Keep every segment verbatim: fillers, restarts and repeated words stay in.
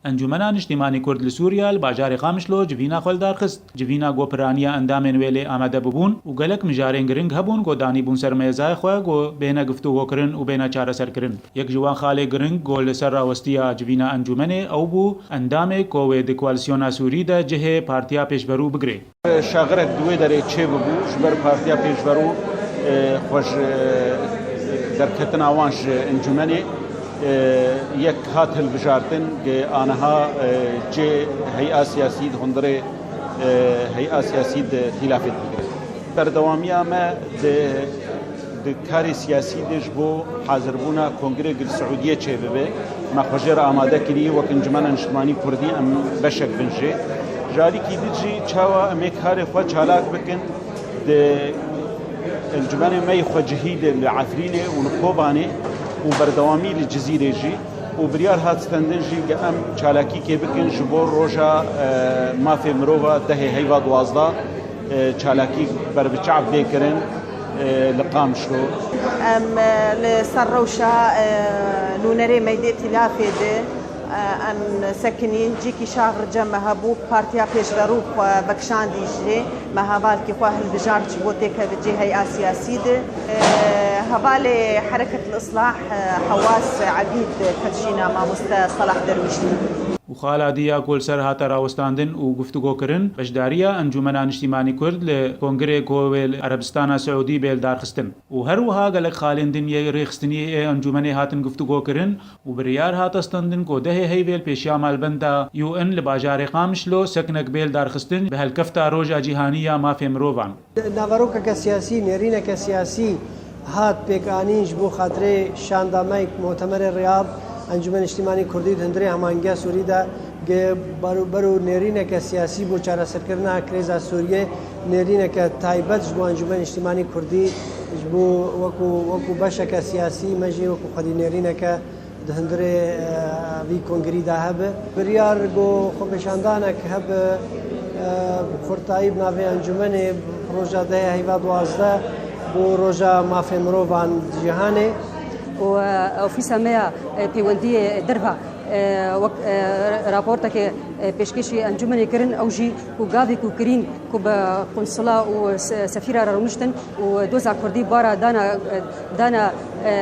Encûmena Niştîmanî Kurd li Sûriya li bajarê Qamişlo civîna xwe li dar xist. Civîna ku piraniya endamên wê lê amade bibûn û gelek mijarên giring hebûn ku danîbûn ser mêzaya xwe ku bêne giftûgokirin û bêne çareserkirin. Yek ji wan xalê giring ku li ser rawestiya civîna encûmenê ew bû, endamê ku wê di koalîsyona Sûrî de cihê Partiya Pêşverû bigirê. Şaxirek di wê derê çêbibû, ji ber Partiya Pêşverû, e, xwe ji, e, derketina wan ji encûmenê, e, yek hat hilbijartin, ku aniha, e, cê hey'a siyasî di hundirê, e, hey'a siyasî di xîlafê digire. Berdewamiya me di Di karê siyasî de ji bo hazirbûna kongreyek li Siûdiyê çêbibe, me xwe jê re amade kirî, wek Encûmena Niştimanî Kurdî em beşek bin jê. Ji alîkî din jî çawa em ê karê xwe çalak bikin di encûmenê me yê xwecihî de li Efrînê û li Kobanê û berdewamî li Cizîrê jî û biryar hat stendin jî ke em çalakîkê bikin ji bo roja, e, mafê mirova dehê heyva duwazdeh, e, çalakî berbiçav bê kirin, e, li Qamişlo. Em, e, li ser rewşa, e, nûnerê meydê tîlafê de, e, em sekinîn, cîkî şaxirce me hebû, Partiya Pêşverû xwe vekişandî jê, me hevalkî xwe hilbijart ji bo têkevicî hey'a siyasî de. E, hevalê Hereket el-Islah, e, Hewas Ebîd ket şîna mamoste Selah Derwîş. Û xala dî ya ku li ser hate rawestandin û guftûgo kirin, beşdariya Encûmena Niştîmanî Kurd li kongrê ku wê li Erebistana Siûdî bê li dar xistin. Û her wiha gelek xalên din yê rêxistiniyê ê encûmenê hatin guftûgo kirin û biryar hate stendin ku dehê heyvê li pêşiya malbenda U N li bajarê Qamişlo sekinek bê li dar xistin bi helkefta Roja Cîhanî ya Mafê Mirovan. Naverokeke siyasî, nêrîneke siyasî hat pêkanîn ji bo xatirê şanda me yek Mutemerê Riyad, Encûmen Niştîmanî Kurdî di hundirê Hemangiya Sûrî de ge-, bero, bero nêrîneke siyasî bo çareserkirina krêza Sûriyê, nêrîneke taybet ji bo Encûmen Niştîmanî Kurdî, ji bo wekû, wekû beşeke siyasî, me jî wekû xwedî nêrîneke di hundirê, e, vî kongrî de hebe. Biryar ku xwepêşandanek hebe, e, bi xurtayî bi navê encûmenê, bi roja dehê heyva duwazdeh, bo roja mafê mirovan di cîhanê. Û, e, ofîsa me ya, e, pêwendiyê derva, e, wek, e, raportekê, e, pêşkêşî encûmenê kirin, ew jî ku gavê ku kirîn ku bi qonsula û se-, sefîra re rûniştin û doza kurdî bara dana, e, dana, e, e,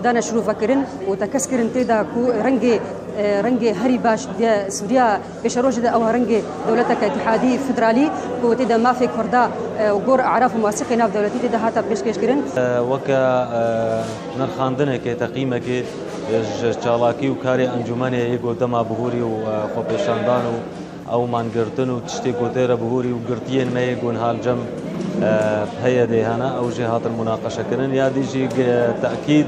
dane şirove kirin û tekez kirin tê de ku rengê, e, rengê herî baş di Sûriya pêşerojê de ew rengê dewleteke îtîhadî federalî ku tê de mafê kurda, e, û gor eraf û mewasîqê navdewletî tê de hate pêşkêş kirin. E, weke, e, nirxandinekê, teqîmekê, e, ji çalakî û karê encûmenê yê ku dema bihûrî û, e, xwepêşandan û ew mangirtin û tiştê ku tê re bihûrî û girtiyên me yê ku niha li cem, e, heyetê hene, ew jî hatin munaqeşekirin. Ya dî jî ge-, tekîd,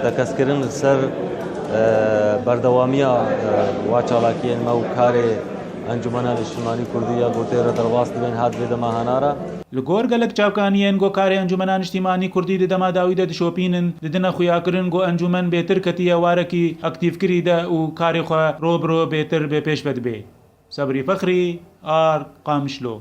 tekez kirin li ser, e, berdewamiya, e, wa çalakiyên me û karê Encûmena Niştimanî Kurdî ya ku tê re derbas dibên hat vê dema hene re. Li gor gelek çavkaniyên ku karê Encûmena Niştimanî Kurdî di dema dawî de dişopînin, didine xuyakirin ku encûmen bêtir ketiye warekî aktîfkirî de û karê xwe ro bi ro bêtir bê pêş ve dibe. Sebrî Fexrî, Ark, Qamişlo.